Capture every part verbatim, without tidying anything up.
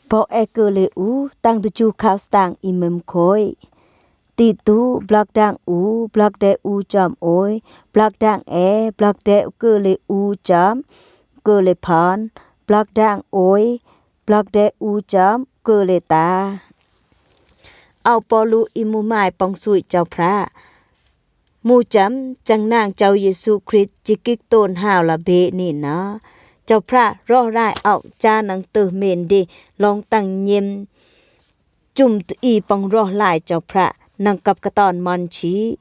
Bok e kơ le u, tang dju khao stang i mem khoi. Ti tu, blak dang u, blak de u jom oi, blak dang e, blak de kơ le u jom, kơ le phon, blak dang oi, blak de u jom, kơ le ta. Au Pôlu i mu mai pong sui Chao Phra. Mu chăm, chang nang Chao Yêsu Krist chi kik tôn hao la bê ni na. Chao Phra roh rai au cha nang tơ men de long tang nyem. Chum tu i pong roh lai Chao Phra nang kap ka ton mon chi.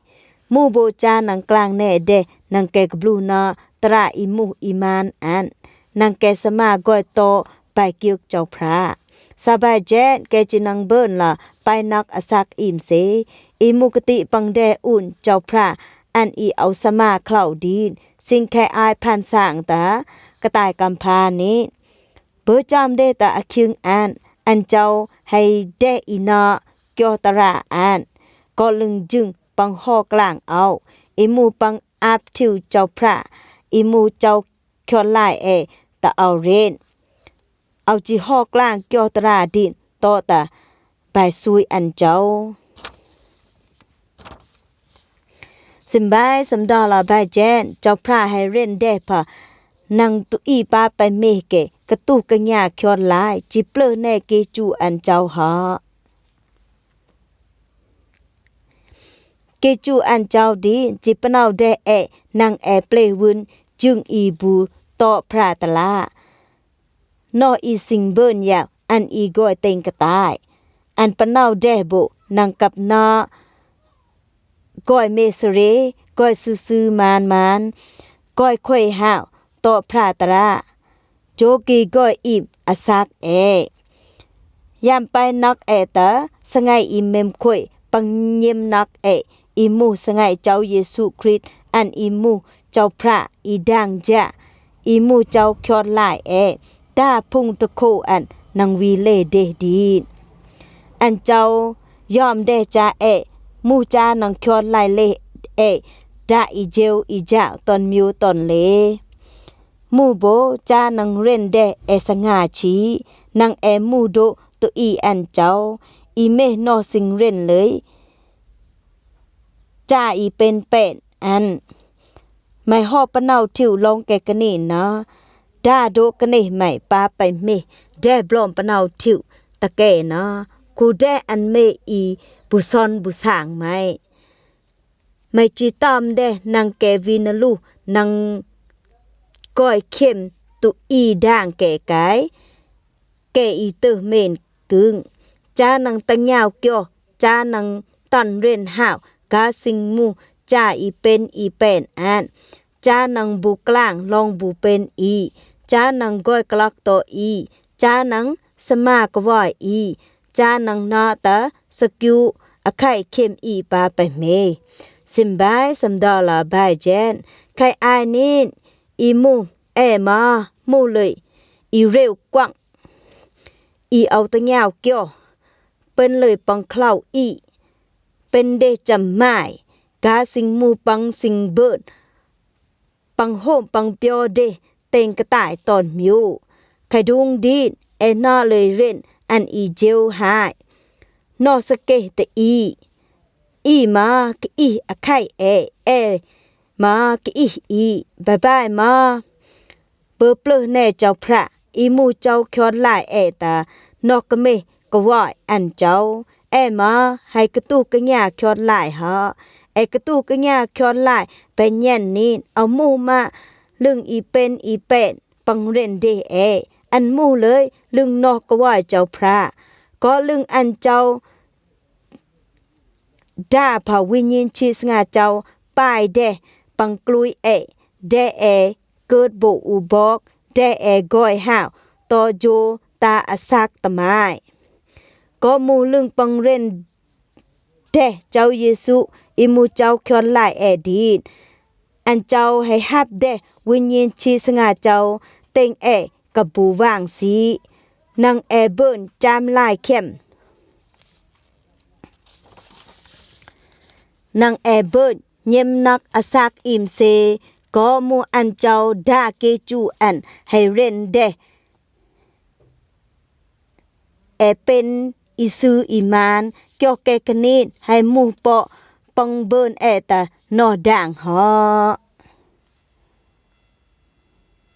Mu bo cha nang klang ne de nang ke kblu na tra i mu i man an. Nang ke sama goi to bai kiuk Chao Phra. Sa bai jen ke chi nang bơn la pai nak a sak im se. I mu kati pang de un Chao Phra an i au sama klau din. Sing khe ai phan sang ta ka tai kam pha ni. Bơ cham de ta a khiêng an, an Chao hay de i na kyo ta ra an. Ko lưng jưng pang ho klang au. I mu pang ap thiu Chao Phra. I mu Chao kyo lai e ta au ren. Au chi ho klang kyo ta ra din to ta bai sui an Chao. Sim bai sam do la bai jen, Chao Phra hay ren de pha nang tu i pa pai meh ke, ka tu ka nya kyo lai, chi plơ ne ke chu an Chao ha. Ke chu an Chao di, chi panau de e, nang e ple wun, jưng i bu to Phra ta la. Noh i sing bơn yau, an i goi teng ka tai. An panau de bo, nang kap na goi me sere, goi sư sư man man, goi khoi hao, to Phra ta ra. Cho ki goi im a sak e. Yam pai nak e ta, sa ngai i mem khoi, pang nyem nak e, i mu sa ngai Chao Yêsu Krist, an i mu Chao Phra i dang ja, i mu Chao kyo lai e, ta phung ta kho an nang wi le de din. An Chao yom de cha e, mu cha nang kyo lai le e, ta i jeu i ja ton miu ton le. Mu bo cha nang ren de e sa nga chi, nang e mu do tu i an Chao, i meh noh sing ren le. Cha i pen pen an. Mai ho panau thiu long ke kani na. Da do kani mai pa pai meh. De blom panau thiu ta ke na. Ku de an meh i bu son bu sang mai. Mai chi tam de nang ke vi na lu nang koi khem tu i dang ke kai. Ke i tơ men kưng. Cha nang ta nyao kyo, cha nang tan ren hao, ka sing mu, cha i pen i pen an. Cha nang bu klang long bu pen i, cha nang goi klak to i, cha nang sama kwai i, cha nang na ta sa kyu a khai khem i pa pai meh. Sim bai sam do la bai jen, khai ai nin, i mu, e ma, mu le, i reu kwang. I au ta nyao kyo. Pen le pang klau i. Pen de cham mai. Ka sing mu pang sing bơn. Pang hôm pang pyo de teng ka tai ton miu. Khai dung din e na le ren an i jeu hai. No sa ke te i. I ma ke i a khai e e. Ma ke i i. Bye bye ma. Bơ plơ ne Chao Phra, i mu Chao kyo lai e ta, nok ke meh, kwai, an Chao, e ma, hay ke tu ke nya kyo lai ha, e ke tu ke nya kyo lai, pe nyen nin, a mu ma, lưng i pen, i pen, pang ren de e, an mu le, lưng nok kwai Chao Phra, ko lưng an Chao, da pa win nyin chi snga Chao, pai de, pang klui e, de e, kơt bo u bok, de e goi hao, to jo, ta a sak ta mai. Ko mu lưng pang ren de Chao Yêsu, i mu Chao kyo lai e din. An Chao hay hap de, win nyin chi snga Chao, teng e, ka bu wang si. Nang e bơn cham lai khem. Nang e bơn nyem nak a sak im se, ko mu an Chao da ke chu an hay ren de. ɛ pén i su i maan, kyo kɛ kǝnit, hay mu pok pong bun ɛ ta nɔ dang hok.